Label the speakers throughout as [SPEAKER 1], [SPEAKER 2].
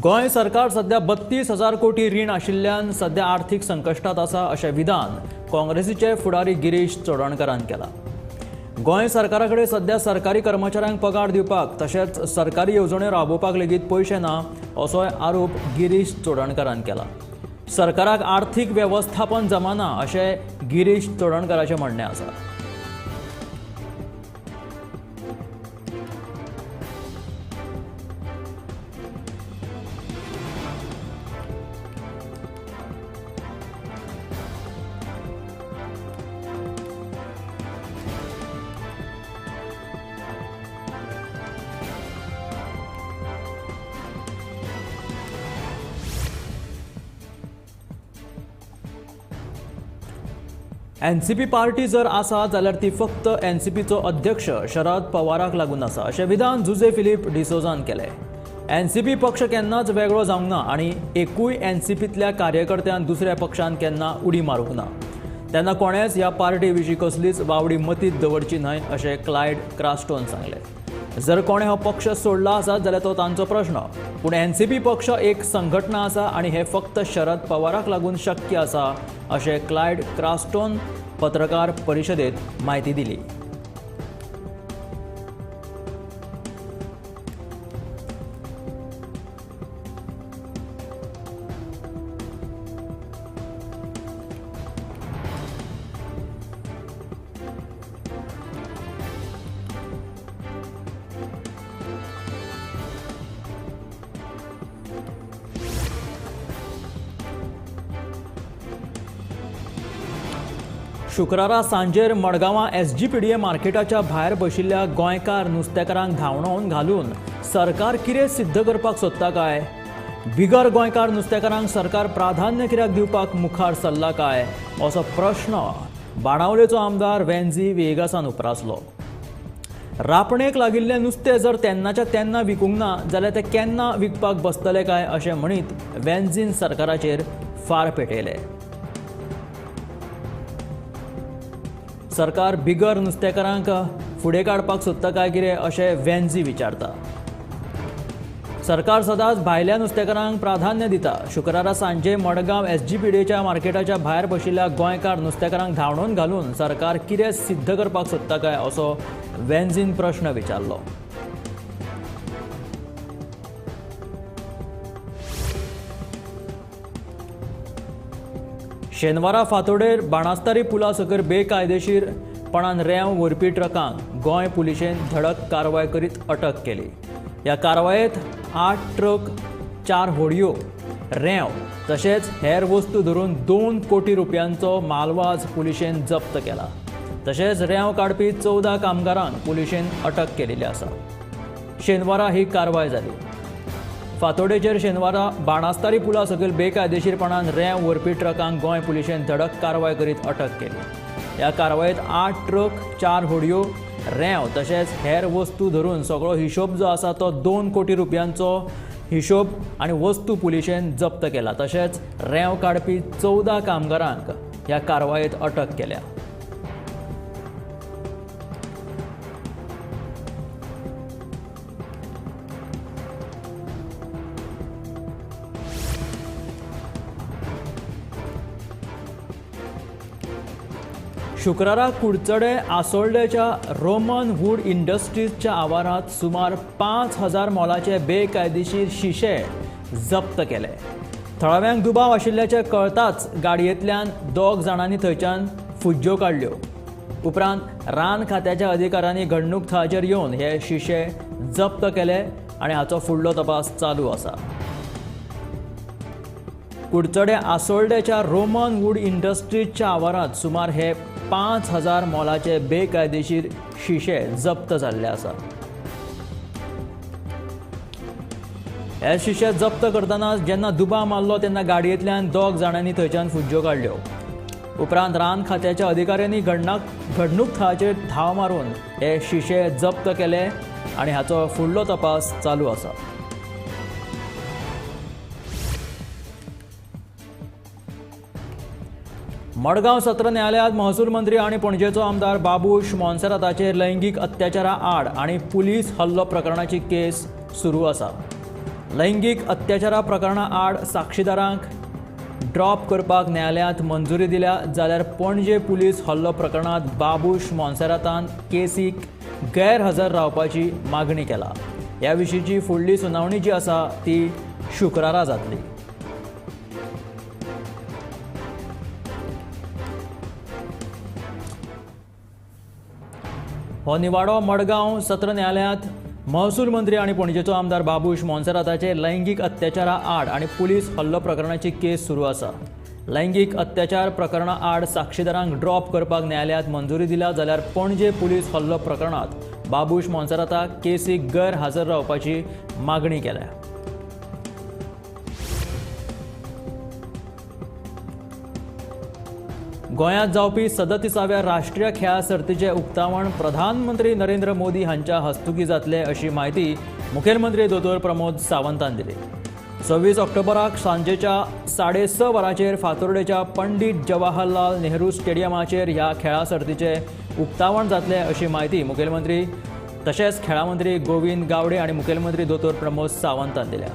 [SPEAKER 1] गोंय सरकार सध्या 32,000 कोटी रीण आशिल्ल्यान सध्या आर्थीक संकश्टात आसा अशें विधान काँग्रेसीचे फुडारी गिरीश चोडणकारान केलां. गोंय सरकारा कडेन सध्या सरकारी कर्मचाऱ्यांक पगार दिवपाक तशेंच सरकारी येवजण्यो राबोवपाक लेगीत पयशे ना असोय आरोप गिरीश चोडणकारान केला. सरकाराक आर्थीक वेवस्थापन जमाना अशें गिरीश चोडणकाराचें म्हणणें आसा. एनसीपी पार्टी जर आसा जाल्यार ती फक्त एनसीपीचो अध्यक्ष शरद पवाराक लागून आसा अशें विधान जुझे फिलीप डिसोजान केलें. एनसीपी पक्ष केन्नाच वेगळो जावंक ना आनी एकूय एनसीपींतल्या कार्यकर्त्यान दुसऱ्या पक्षान केन्ना उडी मारूंक ना. तेन्ना कोणेच ह्या पार्टी विशीं कसलीच वावडी मतींत दवरची न्हय अशें क्लायड क्रास्टोन सांगलें. जर कोणें हो पक्ष सोडला आसत जाल्यार तो तांचो प्रश्न, पूण एनसीपी पक्ष एक संघटना आसा आनी हें फक्त शरद पवाराक लागून शक्य आसा अशें क्लायड क्रास्टोन पत्रकार परिशदेंत म्हायती दिली. शुक्रारा सांजेर मडगांवां एसजीपीडीए मार्केटाच्या भायर बशिल्ल्या गोंयकार नुस्तेकारांक धांवडावन घालून सरकार कितें सिद्ध करपाक सोदता काय? बिगर गोंयकार नुस्तेकारांक सरकार प्राधान्य कित्याक दिवपाक मुखार सरला काय असो प्रश्न बाणावलेचो आमदार वेन्झी व्हिएगासान उप्रासलो. रापणेक लागिल्लें नुस्तें जर तेन्नाच्या तेन्ना विकूंक ना जाल्यार तें केन्ना विकपाक बसतलें काय अशें म्हणीत वेन्झीन सरकाराचेर फार पेटयले. सरकार बिगर नुस्तेकारांक फुडें काडपाक सोदता काय कितें अशें वेन्झी विचारता. सरकार सदांच भायल्या नुस्तेकारांक प्राधान्य दिता. शुक्रारा सांजे मडगांव एसजीपीडीएच्या मार्केटाच्या भायर बशिल्ल्या गोंयकार नुस्तेकारांक धांवडोवन घालून सरकार कितें सिद्ध करपाक सोदता काय असो वेन्झीन प्रश्न विचारलो. शेनवारा फांतोडेर बाणास्तारी पुला सकयल बेकायदेशीरपणान रेंव व्हरपी ट्रकांक गोंय पुलिशेन धडक कारवाय करीत अटक केली. ह्या कारवायेंत 8 ट्रक, 4 होडयो, रेंव तशेंच हेर वस्तू धरून 2 कोटी रुपयांचो मालवाज पुलिशेन जप्त केला. तशेंच रेंव काडपी 14 कामगारांक पुलिशेन अटक केलेली आसा. शेनवारा ही कारवाय जाली. फांतोडेचेर शेनवारा बाणास्तारी पुला सकयल बेकायदेशीरपणान रेंव व्हरपी ट्रकांक गोंय पुलिशेन धडक कारवाय करीत अटक केली. ह्या कारवायेंत 8 ट्रक, 4 होडयो, रेंव तशेंच हेर वस्तू धरून सगळो हिशोब जो आसा तो 2 कोटी रुपयांचो हिशोब आनी वस्तू पुलिशेन जप्त केला. तशेंच रेंव काडपी 14 कामगारांक ह्या कारवायेंत अटक केल्या. शुक्रारा कुडचडे आसोल्डेच्या रोमन वूड इंडस्ट्रीजच्या आवारांत सुमार 5,000 मोलाचे बेकायदेशीर शिशे जप्त केले. थळाव्यांक दुबाव आशिल्ल्याचें कळताच गाडयेंतल्यान 2 जाणांनी थंयच्यान फुज्ज्यो काडल्यो. उपरांत रान खात्याच्या अधिकाऱ्यांनी घडणूक थळाचेर येवन हे शिशे जप्त केले आनी हाचो फुडलो तपास चालू आसा. कुडचडे आसोल्डेच्या रोमन वूड इंडस्ट्रीजच्या आवारांत सुमार हे 5,000 मोलाचे बेकायदेशीर शिशे जप्त जाल्ले आसात. हे शिशे जप्त करतना जेन्ना दुबाव मारलो तेन्ना गाडयेंतल्यान 2 जाणांनी थंयच्यान फुज्ज्यो काडल्यो. उपरांत रान खात्याच्या अधिकाऱ्यांनी घडणूक थळाचेर धांव मारून हे शिशे जप्त केले आनी हाचो फुडलो तपास चालू आसा. मडगांव सत्र न्यायालयांत महसूल मंत्री आनी पणजेचो आमदार बाबूश मोन्सेराताचेर लैंगीक अत्याचारा आड आनी पुलीस हल्लो प्रकरणाची केस सुरू आसा. लैंगीक अत्याचारा प्रकरणा आड साक्षीदारांक ड्रॉप करपाक न्यायालयांत मंजुरी दिल्या, जाल्यार पणजे पुलीस हल्लो प्रकरणांत बाबूश मोन्सेरातान केसीक गैरहजर रावपाची मागणी केला. ह्या विशींची फुडली सुनावणी जी आसा ती शुक्रारा जातली. हो निवाडो मडगांव सत्र न्यायालयांत महसूल मंत्री आनी पणजेचो आमदार बाबूश मोन्सेराताचे लैंगीक अत्याचारा आड आनी पुलीस हल्लो प्रकरणाची केस सुरू आसा. लैंगीक अत्याचार प्रकरणा आड साक्षीदारांक ड्रॉप करपाक न्यायालयांत मंजुरी दिल्या, जाल्यार पणजे पुलीस हल्लो प्रकरणांत बाबूश मोन्सेराताक केसीक गैरहजर रावपाची मागणी केल्या. गोंयांत जावपी 37व्या राष्ट्रीय खेळां सर्तीचें उक्तावण प्रधानमंत्री नरेंद्र मोदी हांच्या हस्तुकीं जातलें अशी म्हायती मुखेलमंत्री दोतोर प्रमोद सावंतान दिली. 26 ऑक्टोबराक सांजेच्या 6:30 वरांचेर फातोर्डेच्या पंडीत जवाहरलाल नेहरू स्टेडियमाचेर ह्या खेळां सर्तीचें उक्तावण जातलें अशी म्हायती मुखेलमंत्री तशेंच खेळां मंत्री गोविंद गावडे आनी मुखेलमंत्री दोतोर प्रमोद सावंतान दिल्या.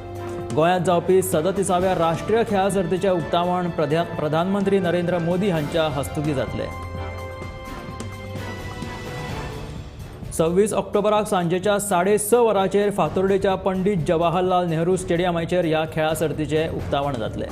[SPEAKER 1] गोंयांत जावपी 37व्या राष्ट्रीय खेळां सर्तीचें उक्तावण प्रधानमंत्री नरेंद्र मोदी हांच्या हस्तुकीं जातलें. 26 ऑक्टोबराक सांजेच्या 6:30 वरांचेर फातोर्डेच्या पंडीत जवाहरलाल नेहरू स्टेडियमाचेर ह्या खेळां सर्तीचें उक्तावण जातलें.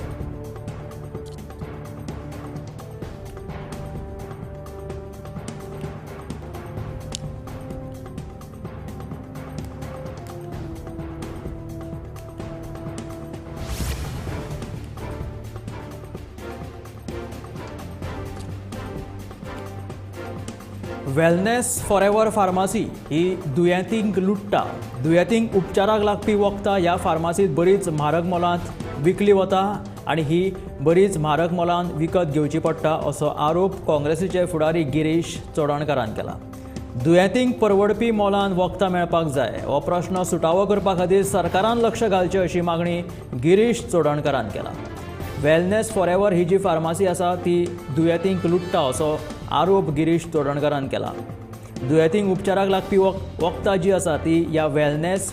[SPEAKER 1] वेलनेस फॉरएवर फार्मासी ही दुयेंतींक लुट्टा. दुयेंतींक उपचाराक लागपी वखदां ह्या फार्मासींत बरीच म्हारग मोलांत विकली वता आनी ही बरीच म्हारग मोलान विकत घेवची पडटा असो आरोप काँग्रेसीचे फुडारी गिरीश चोडणकारान केला. दुयेंतींक परवडपी मोलान वखदां मेळपाक जाय हो प्रश्न सुटावो करपा खातीर सरकारान लक्ष घालचें अशी मागणी गिरीश चोडणकारान केला. वेलनेस फॉरएवर ही जी फार्मासी आसा ती दुयेंतींक लुट्टा असो आरोप गिरीश चोडणकारान केला. दुयेंतींक उपचाराक लागपी वखदां जी आसा ती ह्या वेलनेस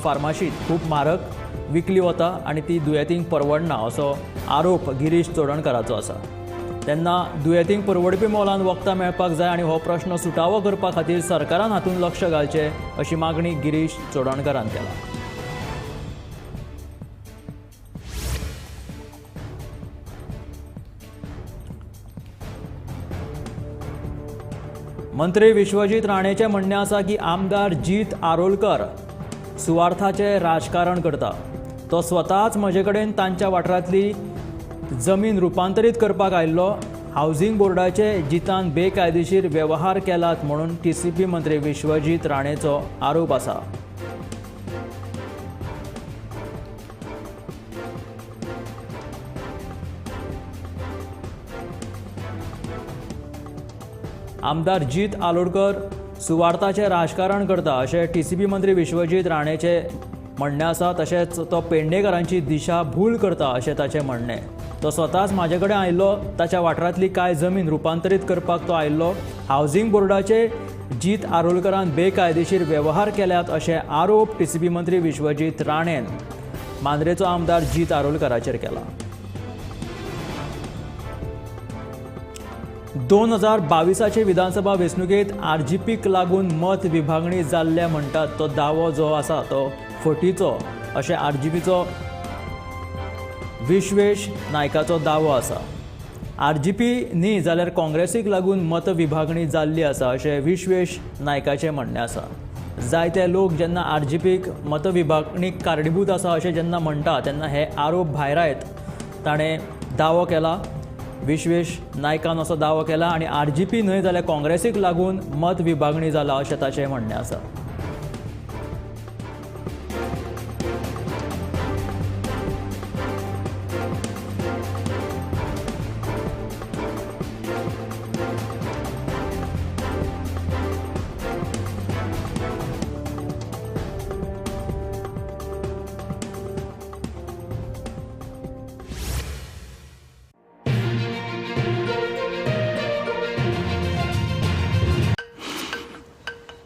[SPEAKER 1] फार्मासींत खूब म्हारग विकली वता आनी ती दुयेंतींक परवडना असो आरोप गिरीश चोडणकाराचो आसा. तेन्ना दुयेंतींक परवडपी मोलान वखदां मेळपाक जाय आनी हो प्रश्न सुटावो करपा खातीर सरकारान हातूंत लक्ष घालचें अशी मागणी गिरीश चोडणकारान केला. मंत्री विश्वजीत राणेचें म्हणणें आसा की आमदार जीत आरोलकर सुवार्थाचें राजकारण करता. तो स्वताच म्हजे कडेन तांच्या वाठारांतली जमीन रुपांतरीत करपाक आयिल्लो. हावजींग बोर्डाचे जितान बेकायदेशीर वेव्हार केलात म्हणून टीसीपी मंत्री विश्वजीत राणेचो आरोप आसा. आमदार जीत आरोलकर सुवार्थाचें राजकारण करता अशें टीसीपी मंत्री विश्वजीत राणेचें म्हणणें आसा. तशेंच तो पेडणेकारांची दिशा भूल करता अशें ताचें म्हणणें. तो स्वताच म्हाजे कडेन आयिल्लो, ताच्या वाठारांतली कांय जमीन रुपांतरीत करपाक तो आयिल्लो. हावजींग बोर्डाचे जीत आरोलकरान बेकायदेशीर वेव्हार केल्यात अशें आरोप टीसीपी मंत्री विश्वजीत राणेन मांद्रेचो आमदार जीत आरोलकराचेर केला. 2022 विधानसभा वेंचणुकेंत आरजीपीक लागून मत विभागणी जाल्ल्या म्हणटात तो दावो जो आसा तो फटीचो अशें आरजीपीचो विश्वेश नायकाचो दावो आसा. आरजीपी न्ही जाल्यार काँग्रेसीक लागून मत विभागणी जाल्ली आसा अशें विश्वेश नायकाचें म्हणणें आसा. जायते लोक जेन्ना आरजीपीक मत विभागणीक कारणीभूत आसा अशें जेन्ना म्हणटा तेन्ना हे आरोप भायरायत ताणें दावो केला. विश्वेश नायकान असो दावो केला आनी आरजीपी न्हय जाल्यार काँग्रेसीक लागून मत विभागणी जाला अशें ताचें म्हणणें आसा.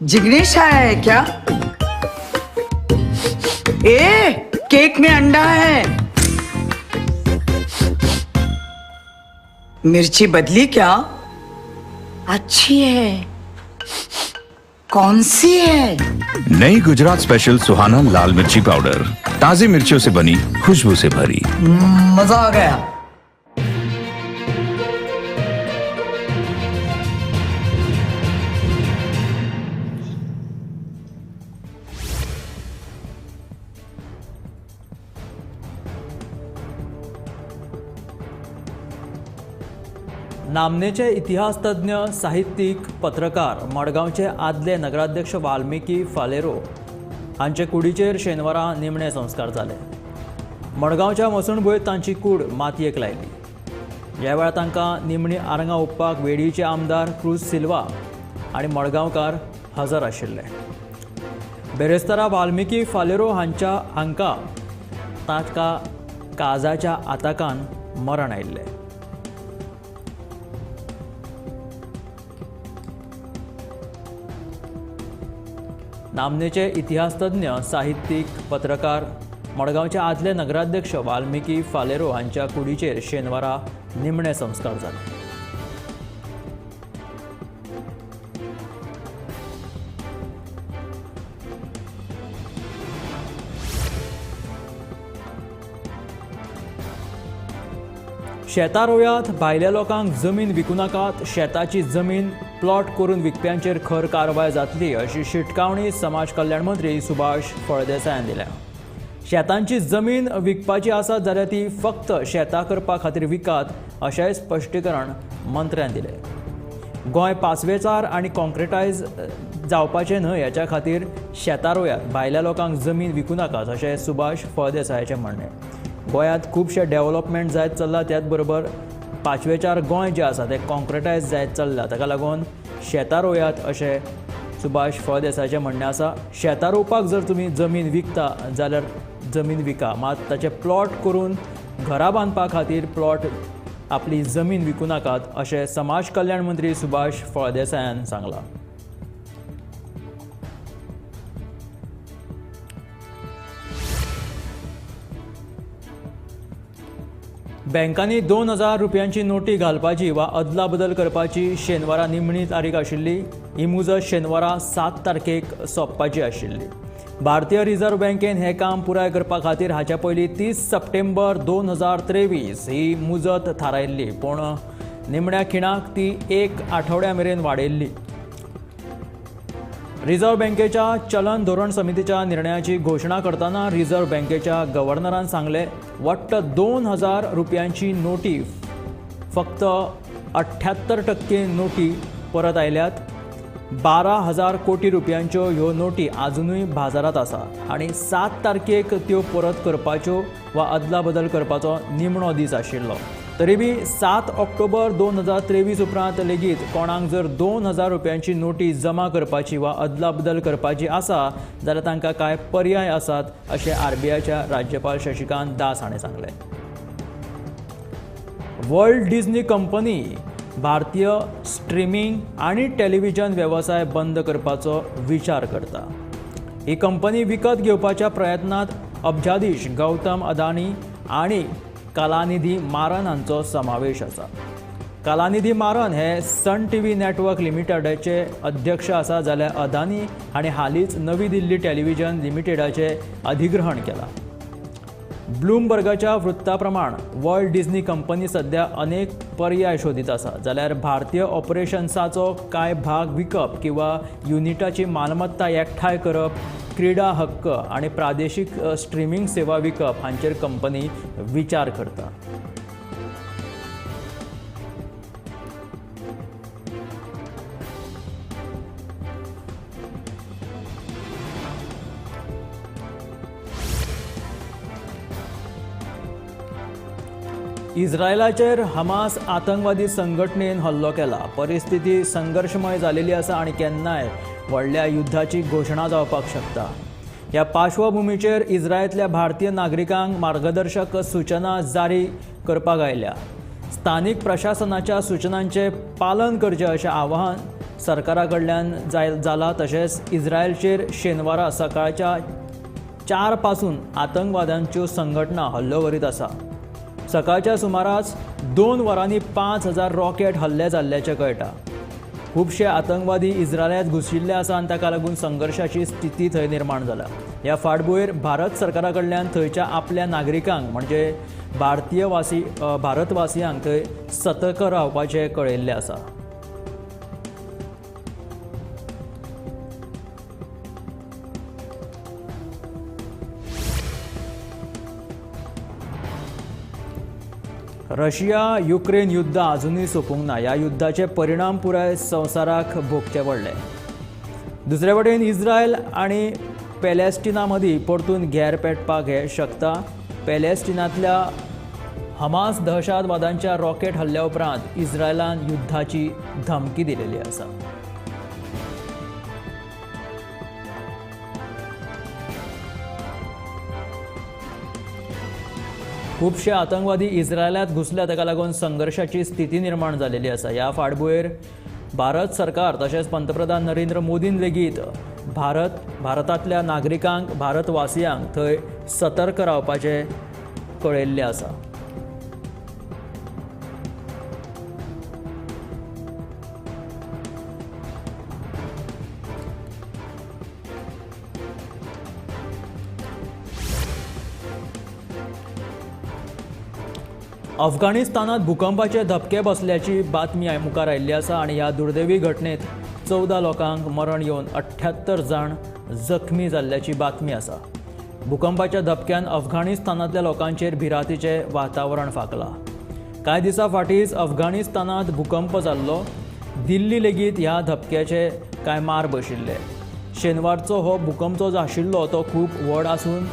[SPEAKER 2] जिग्नेश आया है क्या? ए, केक में अंडा है। मिर्ची बदली क्या? अच्छी है। कौन सी है?
[SPEAKER 3] नई गुजरात स्पेशल सुहाना लाल मिर्ची पाउडर, ताजी मिर्चियों से बनी, खुशबू से भरी।
[SPEAKER 2] मजा आ गया।
[SPEAKER 1] नामनेचे इतिहासतज्ञ, साहित्यीक, पत्रकार, मडगांवचे आदले नगराध्यक्ष वाल्मिकी फालेरो हांचे कुडीचेर शेनवारा निमणे संस्कार जाले. मडगांवच्या मसणभुंयेंत तांची कूड मातयेक लायली. ह्या वेळार तांकां निमणी आरंगां ओंपपाक वेडीचे आमदार क्रूज सिल्वा आनी मडगांवकार हजर आशिल्ले. बेरेस्तारा वाल्मिकी फालेरो हांकां ताका काळजाच्या आताकान मरण आयिल्लें. नामनेचे इतिहासतज्ञ, साहित्यीक, पत्रकार, मडगांवचे आदले नगराध्यक्ष वाल्मिकी फालेरो हांच्या कुडीचेर शेनवारा निमणे संस्कार जाले. शेतां रोयात, भायल्या लोकांक जमीन विकूं नाकात, शेताची जमीन प्लॉट करून विकप्यांचेर खर कारवाय जातली अशी शिटकावणी समाज कल्याण मंत्री सुभाष फळदेसायान दिल्या. शेतांची जमीन विकपाची आसा जाल्यार ती फक्त शेतां करपा खातीर विकात अशेंय स्पश्टीकरण मंत्र्यान दिलें. गोंय पाचवेचार आनी कॉन्क्रिटायज जावपाचें न्हय हाच्या खातीर शेतां रोयात, भायल्या लोकांक जमीन विकूं नाकात अशें सुभाष फळदेसायाचें म्हणणें. गोंयांत खुबशें डेव्हलपमेंट जायत चल्लां, त्याच बरोबर पाचवेचार गोंय जें आसा तें कॉन्क्रिटायज जायत चल्लां, ताका लागून शेतां रोयात अशें सुभाष फळदेसायाचें म्हणणें आसा. शेतां रोवपाक जर तुमी जमीन विकता जाल्यार जमीन विका, मात ताचें प्लॉट करून घरां बांदपा खातीर प्लॉट आपली जमीन विकूं नाकात अशें समाज कल्याण मंत्री सुभाष फळदेसायान सांगलां. बँकांनी 2000 रुपयांची नोटी घालपाची वा अदला बदल करपाची शेनवारा निमणी तारीख आशिल्ली. ही मुजत शेनवारा 7 तारखेक सोंपपाची आशिल्ली. भारतीय रिझर्व्ह बँकेन हें काम पुराय करपा खातीर हाच्या पयलीं 30 सप्टेंबर 2023 ही मुजत थारायल्ली, पूण निमण्या खिणाक ती 1 आठवड्या मेरेन वाडयल्ली. रिझर्व्ह बँकेच्या चलन धोरण समितीच्या निर्णयाची घोशणा करतना रिझर्व्ह बँकेच्या गव्हर्नरान सांगलें, वट्ट 2000 रुपयांची नोटी फक्त 78% नोटी परत आयल्यात. 12,000 कोटी रुपयांच्यो ह्यो नोटी आजुनूय बाजारांत आसा आनी 7 तारखेक त्यो परत करपाच्यो वा अदला बदल करपाचो निमणो दीस आशिल्लो. तरी बी 7 ऑक्टोबर 2023 उपरांत लेगीत कोणाक जर 2000 रुपयांची नोटी जमा करपाची वा अदला बदल करपाची आसा जाल्यार तांकां कांय पर्याय आसात अशें आरबीआयच्या राज्यपाल शशिकांत दास हाणें सांगलें. वर्ल्ड डिझनी कंपनी भारतीय स्ट्रीमिंग आनी टेलिव्हिजन वेवसाय बंद करपाचो विचार करता. ही कंपनी विकत घेवपाच्या प्रयत्नांत अब्जाधीश गौतम अदानी आनी कलानिधी मारन हांचो समावेश आसा. कलानिधी मारन हे सन टीव्ही नेटवर्क लिमिटेडाचे अध्यक्ष आसा, जाल्यार अदानी हांणी हालींच नवी दिल्ली टेलिव्हिजन लिमिटेडाचें अधिग्रहण केलां. ब्लूमबर्गाच्या वृत्ता प्रमाण वर्ल्ड डिझनी कंपनी सध्या अनेक पर्याय शोधीत आसा, जाल्यार भारतीय ऑपरेशन्साचो कांय भाग विकप किंवा युनिटाची मालमत्ता एकठांय करप, क्रीडा हक्क आनी प्रादेशीक स्ट्रीमिंग सेवा विकप हांचेर कंपनी विचार करता. इस्रायलाचेर हमास आतंकवादी संघटनेन हल्लो केला. परिस्थिती संघर्शमय जालेली आसा आनी केन्नाय व्हडल्या युद्धाची घोशणा जावपाक शकता. ह्या पार्श्वभूमीचेर इस्रायलांतल्या भारतीय नागरिकांक मार्गदर्शक सूचना जारी करपाक आयल्या. स्थानीक प्रशासनाच्या सूचनांचें पालन करचें अशें आवाहन सरकारा कडल्यान जाला. तशेंच इस्रायलचेर शेनवारा सकाळच्या 4 पासून आतंकवाद्यांच्यो संघटना हल्लो करीत आसा. सकाळच्या सुमारास 2 वरांनी 5000 रॉकेट हल्ले जाल्ल्याचें कळटा. खुबशे आतंकवादी इस्रायलांत घुशिल्ले आसा आनी ताका लागून संघर्शाची स्थिती थंय निर्माण जाला. ह्या फाटभूंयेर भारत सरकारा कडल्यान थंयच्या आपल्या नागरिकांक म्हणजे भारतवासियांक थंय सतर्क रावपाचें कळयल्लें आसा. रशिया युक्रेन युद्ध अजुनूय सोंपूंक ना. ह्या युद्धाचे परिणाम पुराय संवसाराक भोगचे पडले. दुसरे वटेन इस्रायल आनी पॅलेस्टिना मदीं परतून घेर पेटपाक हें शकता. पॅलेस्टिनांतल्या हमास दहशतवाद्यांच्या रॉकेट हल्ल्या उपरांत इस्रायलान युद्धाची धमकी दिलेली आसा. खुबशे आतंकवादी इस्रायलांत घुसल्या, ताका लागून संघर्शाची स्थिती निर्माण जालेली आसा. ह्या फाटभूंयेर भारत सरकार तशेंच पंतप्रधान नरेंद्र मोदीन लेगीत भारतांतल्या नागरिकांक, भारतवासियांक थंय सतर्क रावपाचें कळयल्लें आसा. अफगाणिस्तानात भूकंपाचे धपके बसल्याची बातमी मुखार आयिल्ली आसा आनी ह्या दुर्दैवी घटनेत 14 लोकांक मरण येवन 78 जाण जखमी जाल्ल्याची बातमी आसा. भूकंपाच्या धपक्यान अफगाणिस्तानांतल्या लोकांचेर भिरांतीचें वातावरण फांकलां. कांय दिसां फाटींच अफगाणिस्तानांत भूकंप जाल्लो. दिल्ली लेगीत ह्या धपक्याचे कांय मार बशिल्ले. शेनवारचो हो भूकंप जो आशिल्लो तो खूब व्हड आसून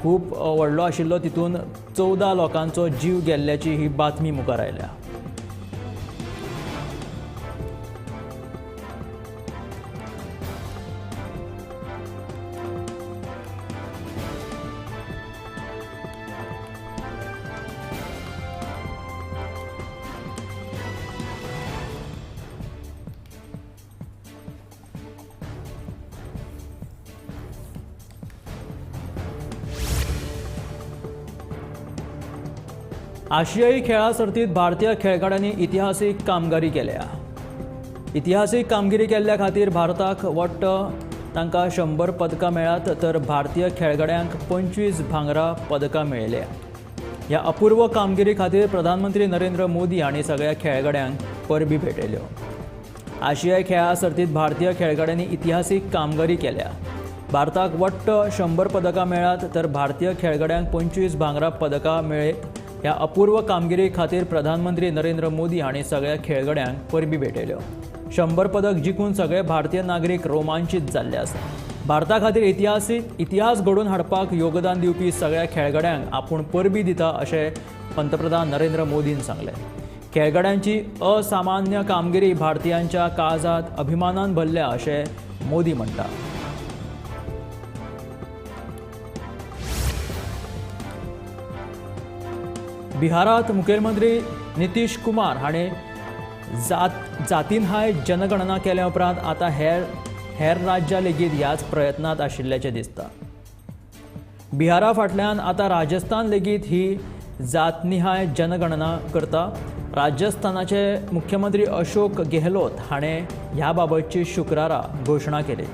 [SPEAKER 1] खूब व्हडलो आशिल्लो. तितून 14 लोकांचो जीव गेल्ल्याची ही बातमी मुखार आयल्या. आशियाई खेळां सर्तीत भारतीय खेळगड्यांनी इतिहासीक कामगिरी केल्या. इतिहासीक कामगिरी केल्ल्या खातीर भारताक वट्ट तांकां 100 पदकां मेळ्ळ्यात, तर भारतीय खेळगड्यांक 25 भांगरा पदकां मेळ्ळ्या. ह्या अपूर्व कामगिरी खातीर प्रधानमंत्री नरेंद्र मोदी हांणी सगळ्या खेळगड्यांक परबी भेटयल्यो. आशियाई खेळां सर्तीत भारतीय खेळगड्यांनी इतिहासीक कामगिरी केल्या. भारताक वट्ट 100 पदकां मेळ्ळ्यात, तर भारतीय खेळगड्यांक 25 भांगरा पदकां मेळ्ळीत. ह्या अपूर्व कामगिरी खातीर प्रधानमंत्री नरेंद्र मोदी हांणी सगळ्या खेळगड्यांक परबी भेटयल्यो. 100 पदक जिखून सगळे भारतीय नागरीक रोमांचीत जाल्ले आसा. भारता खातीर इतिहास घडोवन हाडपाक योगदान दिवपी सगळ्या खेळगड्यांक आपूण परबी दिता अशें पंतप्रधान नरेंद्र मोदीन सांगलें. खेळगड्यांची असामान्य कामगिरी भारतीयांच्या काळजांत अभिमानान भरल्या अशें मोदी म्हणटा. बिहारात मुखेलमंत्री नितीश कुमार हाणें जातीनहाय जनगणना केल्या उपरांत आतां हेर राज्यां लेगीत ह्याच प्रयत्नांत आशिल्ल्याचें दिसता. बिहारा फाटल्यान आतां राजस्थान लेगीत ही जातनिहाय जनगणना करता. राजस्थानाचे मुख्यमंत्री अशोक गेहलोत हाणें ह्या बाबतची शुक्रारा घोशणा केली.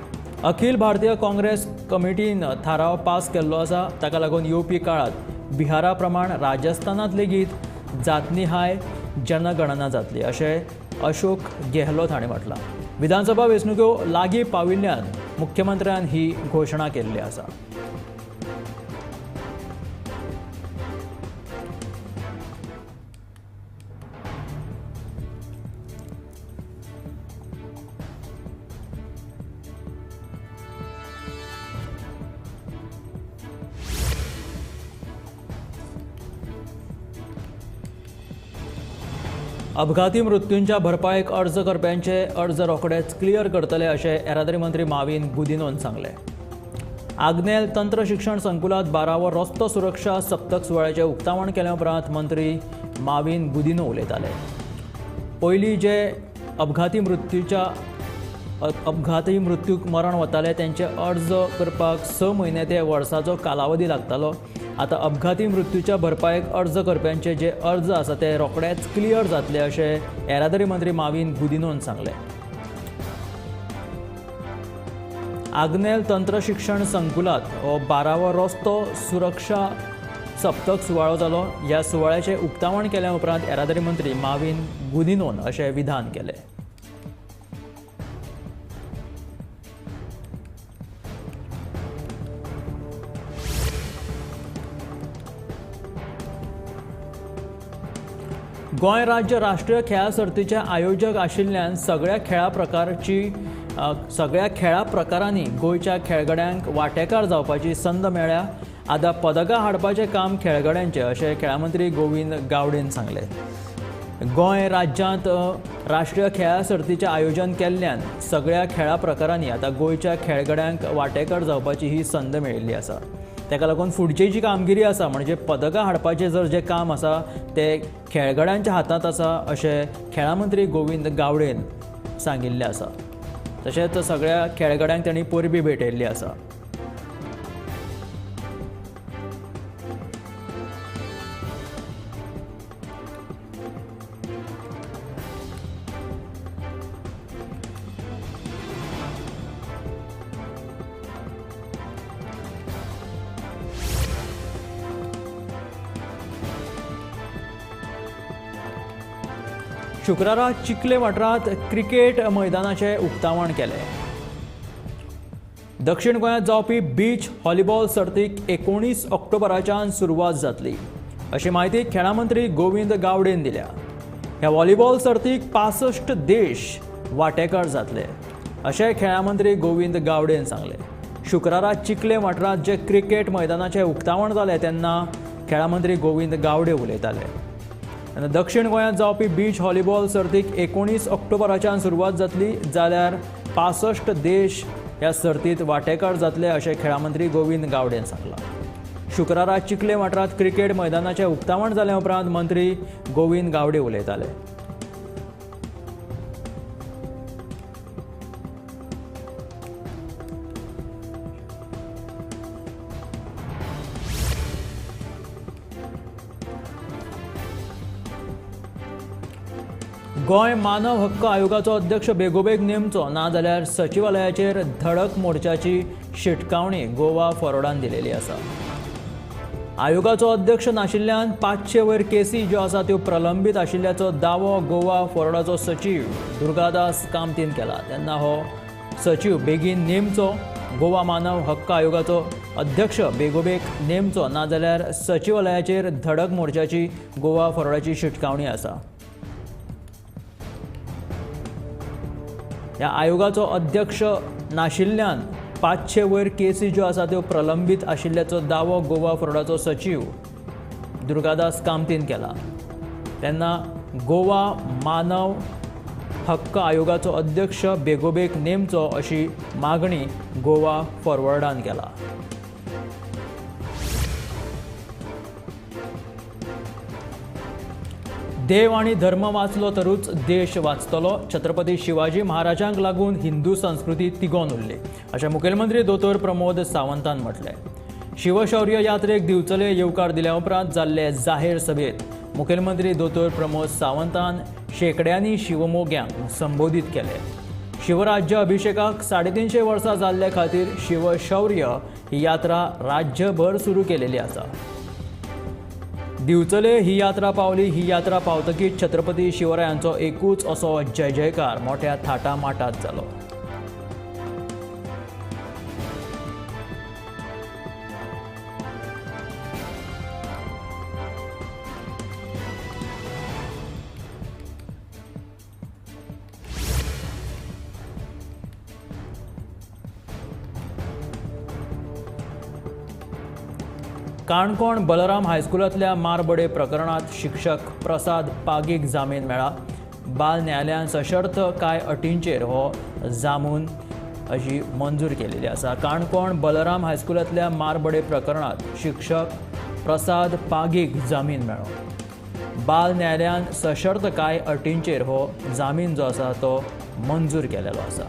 [SPEAKER 1] अखिल भारतीय काँग्रेस कमिटीन थाराव पास केल्लो आसा. ताका लागून येवपी काळांत बिहारा प्रमाण राजस्थानांत लेगीत जातनिहाय जनगणना जातली अशें अशोक गेहलोत हाणें म्हटलां. विधानसभा वेंचणुको लागीं पाविल्ल्यान मुख्यमंत्र्यान ही घोशणा केल्ली आसा. अपघाती मृत्यूंच्या भरपायेक अर्ज करप्यांचे अर्ज रोखडेच क्लियर करतले अशें येरादारी मंत्री माविन गुदिनोन सांगलें. आग्नेल तंत्र शिक्षण संकुलांत 12वो रस्तो सुरक्षा सप्तक सुवाळ्याचें उक्तावण केल्या उपरांत मंत्री माविन गुदिनो उलयताले. पयलीं जे अपघाती मृत्यूच्या अपघाती मृत्यूक मरण वताले त्यांचे अर्ज करपाक 6 म्हयने ते वर्साचो कालावधी लागतालो। आतां अपघाती मृत्यूच्या भरपायेक अर्ज करप्यांचे जे अर्ज आसा ते रोखडेच क्लियर जातले अशें येरादारी मंत्री माविन गुदिनोन सांगलें। आग्नेल तंत्रशिक्षण संकुलात हो 12वो रस्तो सुरक्षा सप्तक सुवाळो जालो। ह्या सुवाळ्याचें उक्तावण केल्या उपरांत येरादारी मंत्री माविन गुदिनोन अशें विधान केलें। गोंय राज्य राष्ट्रीय खेळां सर्तीचे आयोजक आशिल्ल्यान सगळ्या खेळां प्रकारांनी गोंयच्या खेळगड्यांक वांटेकार जावपाची संद मेळ्ळ्या। आतां पदकां हाडपाचें काम खेळगड्यांचें अशें खेळां मंत्री गोविंद गावडेन सांगलें। गोंय राज्यांत राष्ट्रीय खेळां सर्तीचें आयोजन केल्ल्यान सगळ्या खेळां प्रकारांनी आतां गोंयच्या खेळगड्यांक वांटेकार जावपाची ही संद मेळिल्ली आसा। ताका लागून फुडची जी कामगिरी आसा म्हणजे पदकां हाडपाचें जर जें काम आसा तें खेळगड्यांच्या हातांत आसा अशें खेळां मंत्री गोविंद गावडेन सांगिल्लें आसा। तशेंच सगळ्या खेळगड्यांक तांणी परबीं भेटयल्ली आसा। शुक्रारा चिखले वाठारांत क्रिकेट मैदानाचें उक्तावण केलें। दक्षिण गोंयांत जावपी बीच व्हॉलीबॉल सर्तीक 19 ऑक्टोबराच्यान सुरवात जातली अशी म्हायती खेळां मंत्री गोविंद गावडेन दिल्या। ह्या व्हॉलीबॉल सर्तीक 65 देश वांटेकार जातले अशें खेळां मंत्री गोविंद गावडेन सांगलें। शुक्रारा चिखले वाठारांत जे क्रिकेट मैदानाचें उक्तावण जालें तेन्ना खेळां मंत्री गोविंद गावडे उलयताले। दक्षिण गोंयांत जावपी बीच व्हॉलीबॉल सर्तीक 19 ऑक्टोबराच्यान सुरवात जातली जाल्यार 65 देश ह्या सर्तीत वांटेकार जातले अशें खेळां मंत्री गोविंद गावडेन सांगलां। शुक्रारा चिखले वाठारांत क्रिकेट मैदानाचें उक्तावण जाल्या उपरांत मंत्री गोविंद गावडे उलयताले। गोंय मानव हक्क आयोगाचो अध्यक्ष बेगोबेग नेमचो ना जाल्यार सचिवालयाचेर धडक मोर्चाची शिटकावणी गोवा फॉरवर्डान दिलेली आसा। आयोगाचो अध्यक्ष नाशिल्ल्यान 500 वयर केसी ज्यो आसा त्यो प्रलंबीत आशिल्ल्याचो दावो गोवा फॉरवर्डाचो सचीव दुर्गादास कामतीन केला। तेन्ना हो सचीव बेगीन नेमचो, गोवा मानव हक्क आयोगाचो अध्यक्ष बेगोबेग नेमचो ना जाल्यार सचिवालयाचेर धडक मोर्चाची गोवा फॉरवर्डाची शिटकावणी आसा। ह्या आयोगाचो अध्यक्ष नाशिल्ल्यान 500 वयर केसी ज्यो आसा त्यो प्रलंबीत आशिल्ल्याचो दावो गोवा फॉरवर्डाचो सचीव दुर्गादास कामतीन केला। तेन्ना गोवा मानव हक्क आयोगाचो अध्यक्ष बेगोबेग नेमचो अशी मागणी गोवा फॉरवर्डान केला। देव आनी धर्म वाचलो तरूच देश वाचतलो, छत्रपती शिवाजी महाराजांक लागून हिंदू संस्कृती तिगोवन उरली अशें मुखेलमंत्री दोतोर प्रमोद सावंतान म्हटलें। शिवशौर्य यात्रेक दिवचले येवकार दिल्या उपरांत जाल्ले जाहीर सभेत मुखेलमंत्री दोतोर प्रमोद सावंतान शेंकड्यांनी शिवमोग्यांक संबोधीत केले। शिवराज्य अभिषेकाक 350 वर्सां जाल्ले खातीर शिवशौर्य ही यात्रा राज्यभर सुरू केलेली आसा। दिवचले ही यात्रा पावली, ही यात्रा पावतकीच छत्रपती शिवरायांचो एकूच असो जय जयकार मोठ्या थाटामाटात जालो। काणकोण बलराम हायस्कुलांतल्या मारबडे प्रकरणात शिक्षक प्रसाद पागीक जामीन मेळ्ळा। बाल न्यायालयान सशर्त कांय अटींचेर हो जामीन अशी मंजूर केलेली आसा। काणकोण बलराम हायस्कुलांतल्या मारबडे प्रकरणात शिक्षक प्रसाद पागीक जामीन मेळ्ळो। बाल न्यायालयान सशर्त कांय अटींचेर हो जामीन जो आसा तो मंजूर केलेलो आसा.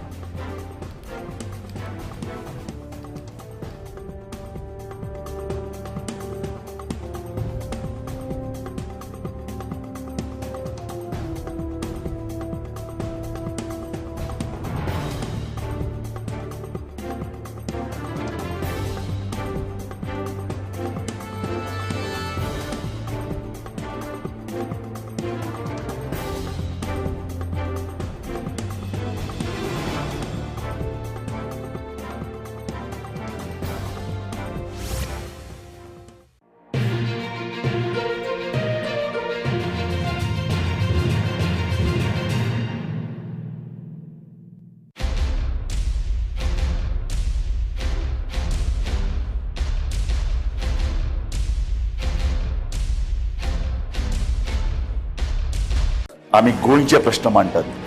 [SPEAKER 4] आमी गोंयचे प्रश्न मांडटात.